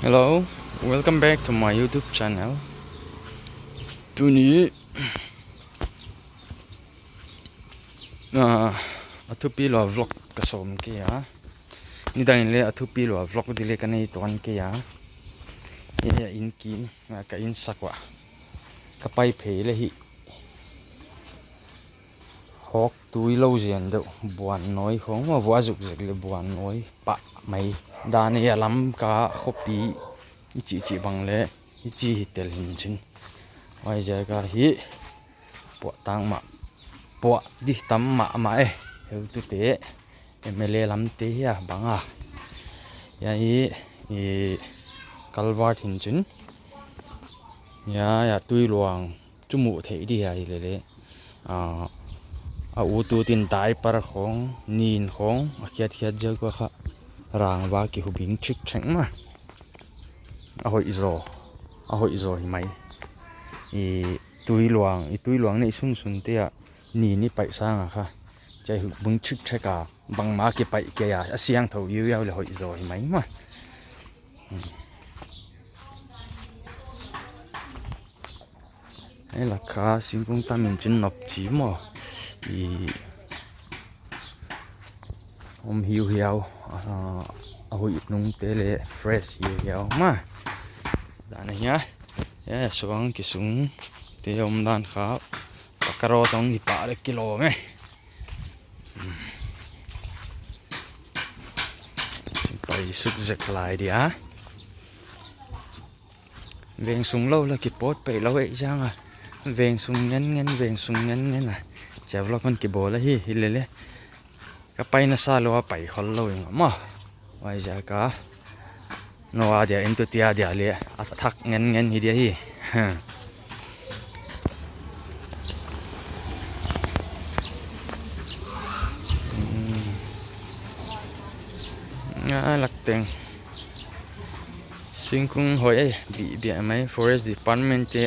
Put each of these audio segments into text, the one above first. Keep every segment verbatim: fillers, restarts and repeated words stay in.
Hello, welcome back to my YouTube channel. Tuni, ah, a thupi lua vlog ka sawm kei a. Nidang in leng a thupi lua vlog di leng ka nei tuan kei a. Hiai in kim, ah, ka inn sak uah. Ka pai phei leh hi. Hawk tui lou zen deuh, buannawi khong, ma vua zuk zek leh buannawi pah mai. Dan a lam ka khopi, i chih chih bang leh, i chih hi tel hi'n chin. Huaiziak a hi, puah tang mah, puah di tam mahmah e, heutute, M L A lamte hi a bang a. Hiai, i, culvert hi'n chin. Hiai, hiai, tui luang. Chu muh theih di hiai lele. Ah, a ut ut in diaper khong, nin khong, a khiat khiat ziak ua kha rangva kihubing chik chek mah. A hoih zaw, a hoih zaw hi mai. I tui luang, i tui luang neih sunsun te ah nin i paih sang a kha. Chai hubing chik chek a, bangmah kipaih kei a, a siangthou iu iau leh hoih zaw hi mai mah. Hmm. Ei lak kha singkung tam in chin nop chi maw. I om hiu hiau, ah, a huih nung te leh fresh hiu hiau mah. Dan a hiai, eh, suang kisung te om dan kha, pakaro tong hi pah leh kilawm e. Pai suk zek lai dia. Veng sung lou leh kipawt peih lou e zang a. Veng sung ngen ngen, veng sung ngen ngen a. Chia vlog hon kibawl ahi, hi lele. Ka paina sa lou a pai khol lou ing maw. Huaiziak a. Noa dia, in tu tia dia leh. A thak ngen ngen hi dia hi. Ha. Hmm. A lak teng. Singkung hoih e, bih bih mai forest department te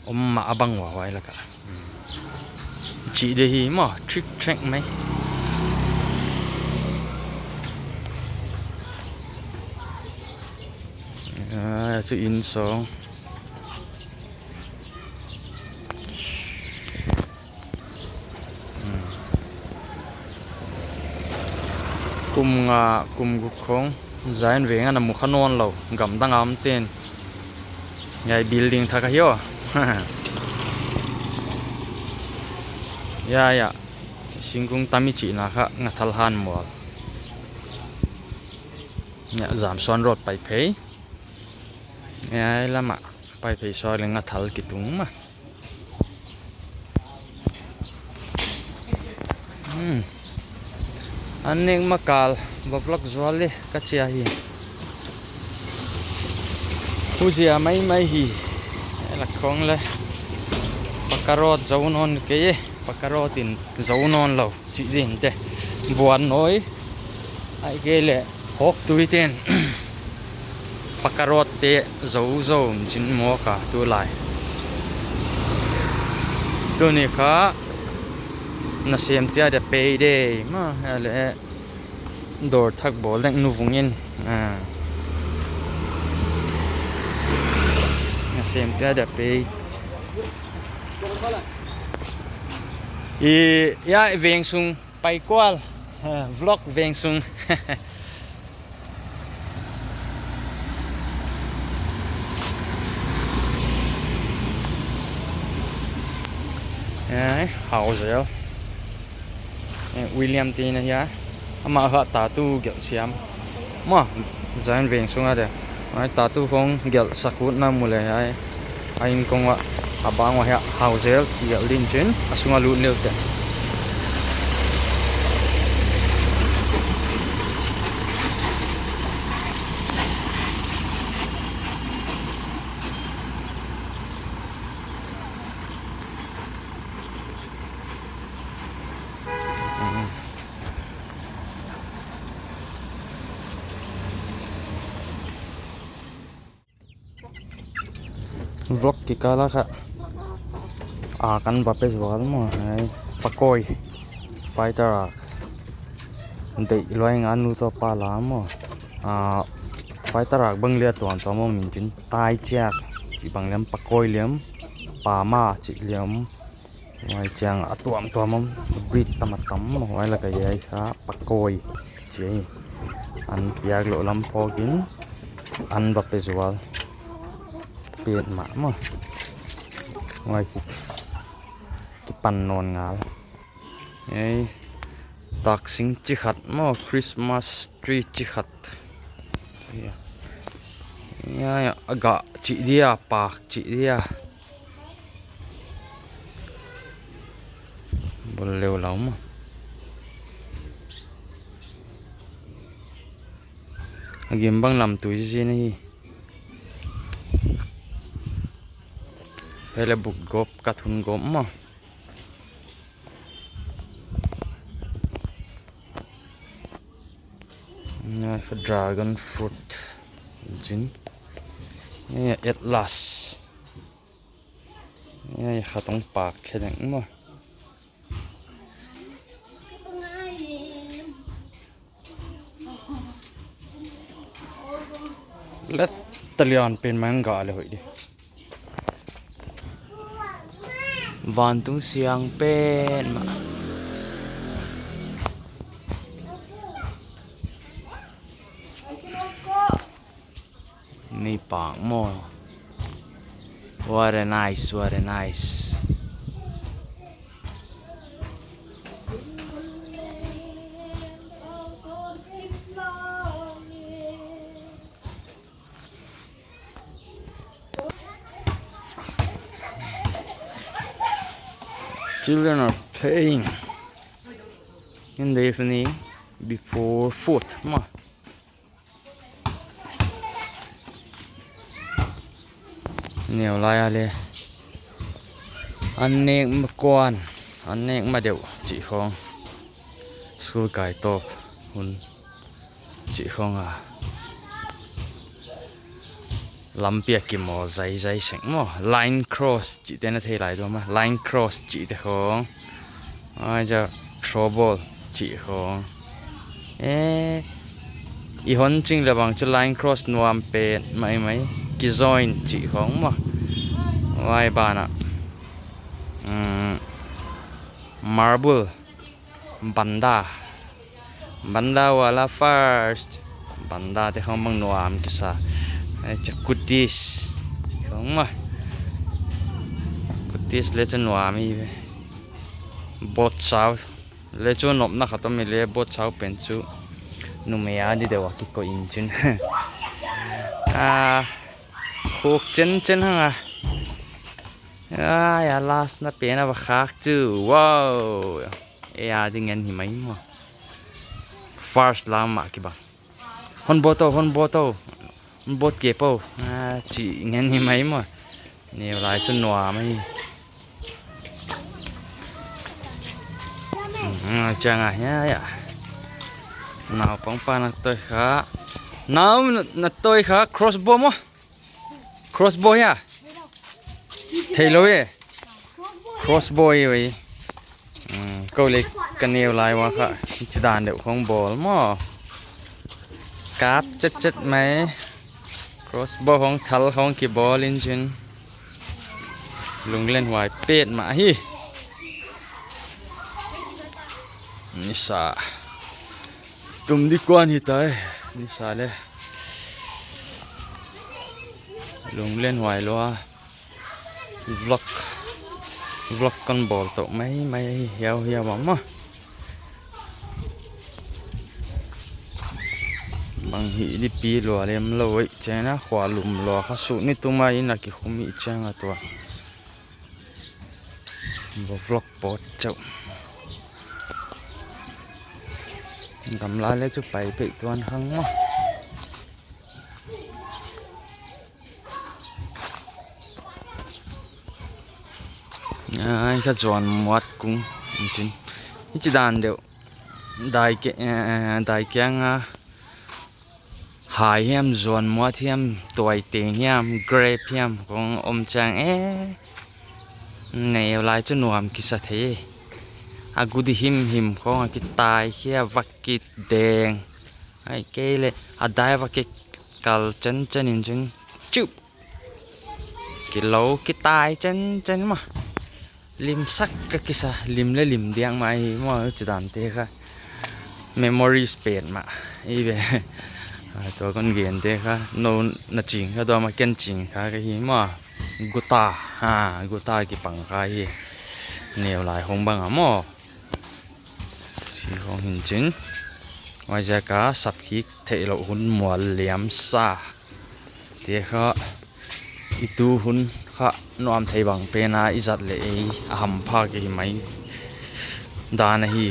om mah a bang ua huai lak a. Hmm. Chih di hi maw, trick track mai. Ah, chu in sawng. Hmm. Kum nga, kum guk khong, Zion veng ana mu kha nawn lou, gamdang a om ten. Hiai building thak ahi aw. Ya, ya. Singkung tam i chihna kha ngathal han mual. Ya, Zamsuan road pai phei. Hiai lam a pai phei suak leh ngathal kitung mah. Hmm. An nek ma kal, va vlog zual leh ka chi a hi. Huzia mai mai hi. Ei lak khong leh. Pakka road zou nawn kei e. Pakka road in zou nawn lou. Chih din te. Buannawi. Ahihkeileh hawk tui ten. Pakka road te zou zou chin mawk a tulai. Tuni kha nasem te adia pay day mah, leh dawr thak bawl dek nu vung in. Ah. Nasem te adia pay. I, ya, veng sung. Pai kual, eh, vlog veng sung. Eh, hau zel. Eh, William te in ahi a. Amah kha tattoo gelh siam. Maw, Zion veng sung a dia. Ai, tattoo khong gelh sak ut na mu leh ai. A in kong uah, a bang uah hiai, hau zel, gelh din chin, a sung a lut lel te. Vlog kikal a kha. A kan va pe zual maw, ai, pakoi. Fighter a. Deih luai nga nu toh pa la maw. A, Fighter ak bang leh tuamtuam om in chin, tai chiak chih bang leh om, pakoi leh om, pama chih leh om. Huai chiang a tuamtuam om, breed tam a tam, huai lak ah hiai kha pakoi chi ahi. An piak louh lam phawk in, an va pe zual. Petmah maw. Huai ki, kipan nawn ngal. Ei, taksing chi khat maw, Christmas tree chi khat. Ya. Ya, ya, a gah chih dia, pak chih dia. Bol leu lau maw. A gim bang lam tui zin hi. Hele buk gop, ka thun gop maw. Nga kha dragon fruit. Jin. Nga Atlas. Nga kha tong pak khe deng maw. Let talian pen mang ga le hoi di. Vantung siang petmah. Ni pak maw. What a nice, what a nice. Children are playing in the evening before food. Ma. Neu lai a le. An nek ma kuan, an nek ma deuh chih khong. School kai tawp hun chih khong a. Lampi a kimawl zaizai sek maw. Line cross chihte na thei lai dua ma. Line cross chihte khong. Ai ja throw ball chih khong. Eh, i hon ching le bang chu line cross nuam petmah mai. Ki join chih khong maw. Huai ban ah. Mm, marble. Banda. Banda wala first. Banda te khong bang nuam kisa. Ai cha kutis. Khong maw. Kutis le chu nuam hi ve. Bot sau. Le chu nopna khat om i le bot sau pen chu. Numei a di deuh a kikoih in chin. Ah, khuk chen chen hang a. Ai, a last na pen a va khak chu. Wow. E a di ngen hi mai maw. First lam mah kibang. Hon bot o, hon bot o. Hon bot kei po. Ah, chih ngen hi mai maw. Neu lai chu nuam hi. Hmm, chiang a, ya, ya. Naupang pa na toi kha. Nau na, na toi kha crossbow maw. Crossbow hia? Thei lou e. Crossbow e wei. Hmm, kou le ka neu lai ua kha. Chi dan deuh khong bawl maw. Kap chet chet mai. Crossbow khong thal khong kibawl in chin. Lunglen huai petmah hi. Nisa. Tum di kuan hi tai. Nisa le. Lunglen huai lua. Vlog. Vlog kon bawl tou mai mai hiau hiau a maw. Bang hi di pi lua lem lou ei chena khua lum lua kha su ni tu mai na ki khum i chang a tua. Bo vlog pawt chauh. Gamla le chu pai pei tuan khang maw. Ai, ka zuan muat kung. Chin. Hichi dan deuh. Dai ke, eh, dai kiang a. Hai hiam, zuan muat hiam, tuai teng hiam, grape hiam, kong om chang e. Neu lai chu nuam kisa thei. A gudi him him kong a kitai khia vak kit deng. Ai, kei le, a dai vak kit Kal chen chen in chin. Chup. Kilo kitai chen chen mah. Lim sak ka kisa, lim le lim diak mah hi maw, chidante kha. Memories pen mah. Ei ve. A, tua kon gente kha. Nou na ching kha, tua mah ken ching kha ka hi maw. Guta. Ha, guta kipang kha hi. Neu lai hong bang a maw. Si hong hin chin. Huaiziak a sap khik theihlouh hun mual liam sa. Te kha i tu hun kha nuam thei bang pen a i zat leh ei a hampha ka hi mai. Dan ahi,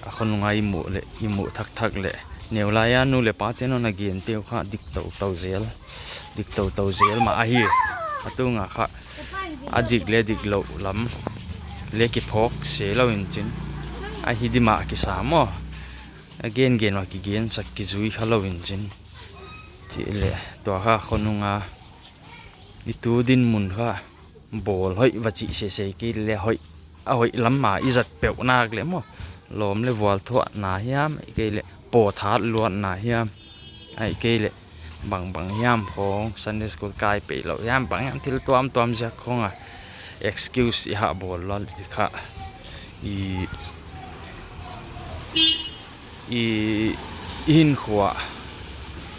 a khonung a i muh leh, i muh thak thak leh. Neu lai a nu le pa te'n a na gente uh kha dik tou tou zel. Dik tou tou zel mah ahi. A tung a kha a dik le dik louh lam le kiphawk se lou in chin. Ahi di mah kisa maw. A gen gen mah kigen sak kizui kha lou in chin. Chih leh tua kha khonung a i tu dinmun kha bawl hoih va chih sese kei leh hoih, a hoih lam mah i zat peuh nak leh maw. Lawm le vual thuahna hiam, ahih kei leh pawthat luatna hiam, ahih kei leh bang bang hiam khong, Sunday school kai peih louh hiam, bang hiam thil tuam tuam ziak khong a excuse i hah bawl lua leh kha i, i, i hinkhua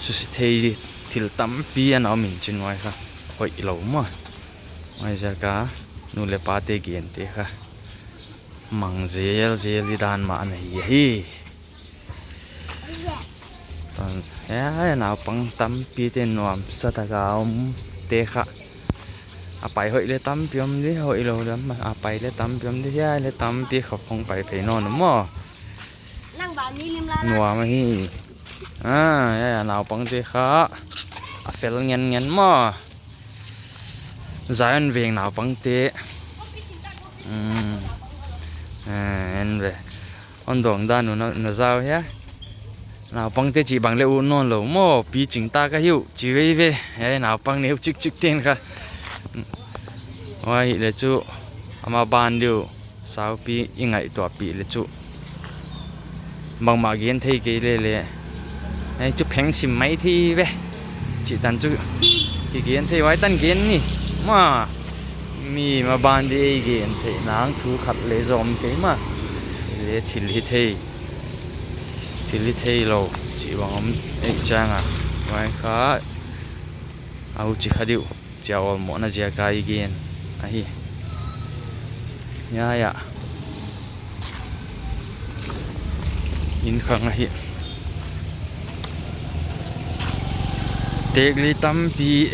susia thei thil tampi ana om in chin, huai kha hoih lou maw. Huaiziak a nu le pa te gente kha mang zel zel i dan mah ana hi hi. Tan, eh, naupang tampi te nuamsa taka om te kha. A pai hoih leh tampi om di, hoih lou leh, a pai leh tampi om di, hiai leh tampi khop hong pai phei nawn maw. Nang ba mi lim la la. Nuam ahi. Ah, ya, ya, naupang te kha a fel ngen ngen maw. Zion veng naupang te. Hmm. Eh, en ve. Hon dawng dan uh na, na zau hia. Naupang te chih bang leh uh nawn lou maw, pi ching ta ka hi uh, chi veve. Eh, naupang neu chik chik te'n kha. Huai leh chu, ama ban diu, saupi i ngaihtuahpih leh chu. Bangmah gen thei kei lele. Ei chu pheng sim mai thei ve. Chih tan chu kigen thei, huai tan gen ni. Maw. Mi maban di ei gen theih nang thu khat leh zom kei maw. Le thil hi thei. Thil hi thei lou. Chih bang om ei chang a. Huai kha. A huchi kha diu. Chia awlmohna ziak a i gen ahi. Ya, ya. Inn khang ahi. Tekli tampi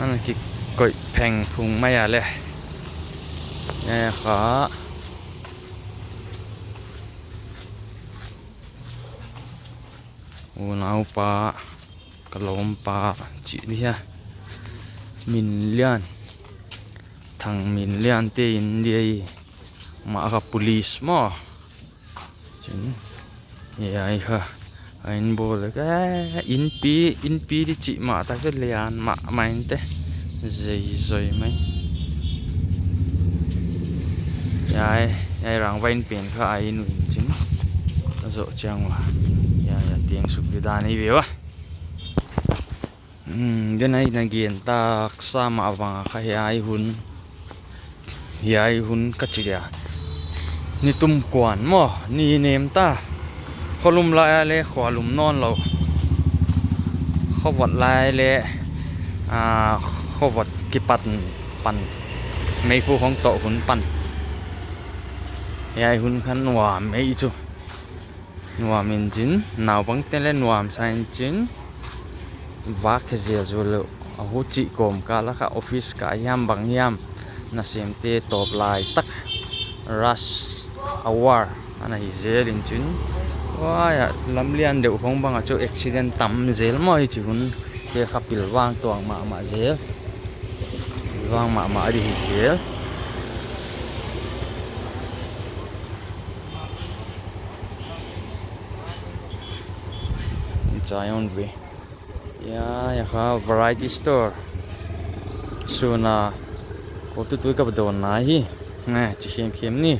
ana kikoih pheng phung mai a leh. Ya, ya kha. Unaupa, ka lawmpa, chih dia. Min Lian, Thang Min Lian te inn dia i. Mah kha police maw. Chin. Hiai kha. A inn bawl leh ka, innpi, innpi di chih mah tak chu lian mahmah in te. Zoi zoi mai. Hiai, hiai rangvain pen kha a inn uh in chin. A zoh chiang ua. Hiai, hiai, tiang suk di dan i ve ua. Hmm, den ai na gen taksa mah bang kha hiai hun. Hiai hun ka chi dia. Ni tum kuan maw, ni nem ta. Kholum lai a leh khualum nawn lou. Khovot lai a leh, ah, khovot kipat pan. Meikhu hong toh hun pan. Hiai hun kha nuam ei chu. Nuam in chin, naupang te leh nuam sa in chin. Vak khe zia zu lou. A huchi kawmkal a kha office ka hiam bang hiam. Nasemte tawp lai tak. Rush hour. Ana hi zel in chin. Huai a lam lian deuh khong bang a chu accident tam zel maw hichi hun. Te kha pilvang tuang mahmah zel. Pilvang mahmah di hi zel. Zion ve. Ya, ya kha variety store. Suna, ko tu tu ka ba dawn na hi. Nge, chi khem khem ni.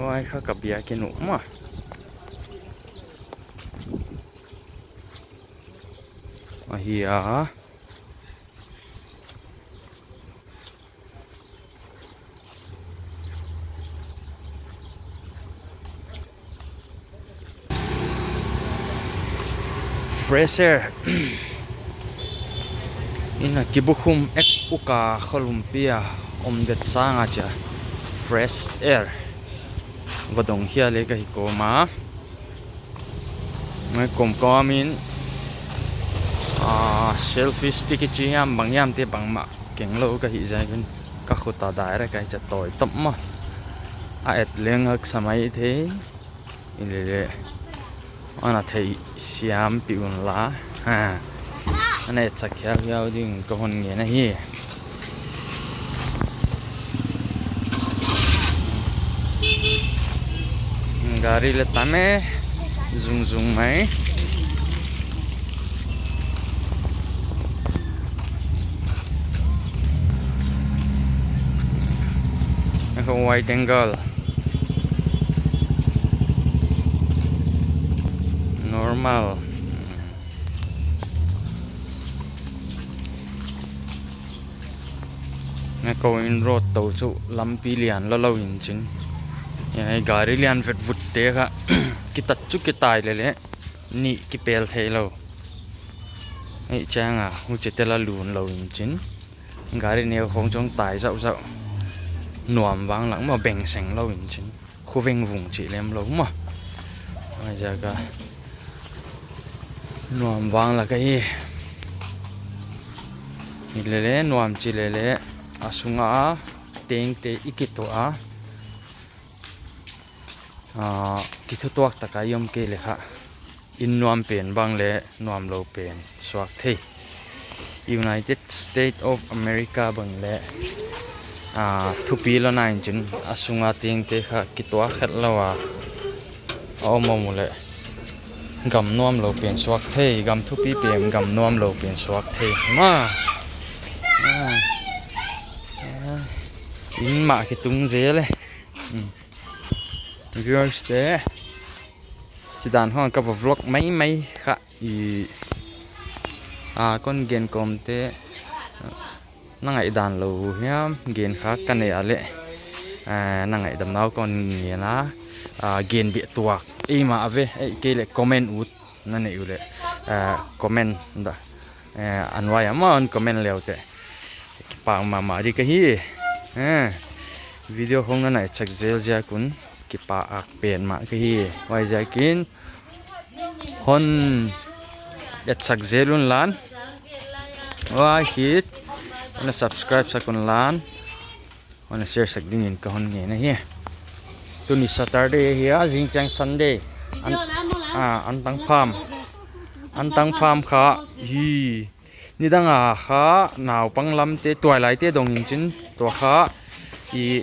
Huai kha ka biakin uh maw. Ahi a. Fresh air. Ina kibukhum ek uka kholumpi a om det sanga chia fresh air va dong khia le ka hi kawm a. Ngai kawmkawm in, ah, selfie stick i chi hiam bang hiam te bangmah keng lou ka hih ziakin ka khut a direct a hi chia tawi tawp maw. A et leng haksa maithei. I le le. Ana theisiam pi un la. Ha. Ana etsak hiauhiau ding ka hon ngen ahi. Gari le tam e, zungzung mai. Ako wide angle. Normal. Ngai ko in road tou chu lampi lian lou lou in chin. Ei gari lian vet vut te kha kitat chu kitai le le ni kipel thei lou. Ei chang a huchi te la lun lou in chin. Gari neu khong chong tai zau zau. Nuam vang lak maw beng seng lou in chin. Khuveng vung chi lem lou maw. Ai ja ka nuam vang lak a hi. Ni le le nuam chi le le a sunga tengte i kituah a. Ah, kithutuak taka i om kei le kha. In nuam pen bang le nuam lou pen suak thei. United States of America bang le, ah, thupi lou na in chin a sunga tengte kha kituak khet lou a. A om om le. Gam nuam lou pen suak thei, gam thupi pen gam nuam lou pen suak thei. Ma. Ah. Ah. In mah kitung zel e. Hmm. Viewers te. Chidan hong ka va vlog mai mai kha i, a, kon gen kawm te, na ngaihdan lou hiam, gen kha ka nei a le, a, na ngaihdam nau kon ngen a, a, gen beh tuak. Ei mah a ve, ei kei le comment ut na nei u le, a, comment da. A, an vai a maw an comment le uh te. Kipak mahmah di ka hi. A, video hong na nai chak zel ziak un. Kipak ak pen mah ka hi. Huaiziakin hon etsak zel un lan. Huai khit hon subscribe sak un lan. Hon share sak dingin ka hon ngen ahi. Tuni Saturday ahi a, zingchiang Sunday. An, ah, Antang Farm. Antang Farm kha hi. Nidang a kha naupang lam te, tuailai te dong in chin, tua kha i,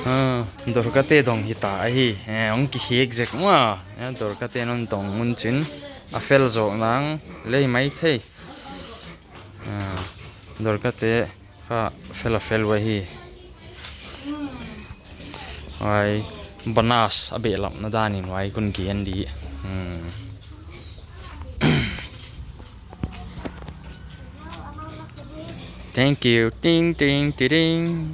ah, Dorka te dong hita ahi. Eh, hong kikhek zek ua. Eh, Dorka te non dong un chin. A fel zoh nang lei maithei. Ah, Dorka te kha fel a fel ua hi. Huai, bonus a behlapna dan in huai kon gen di. Hmm. Thank you. Ting, ting, ti, ting.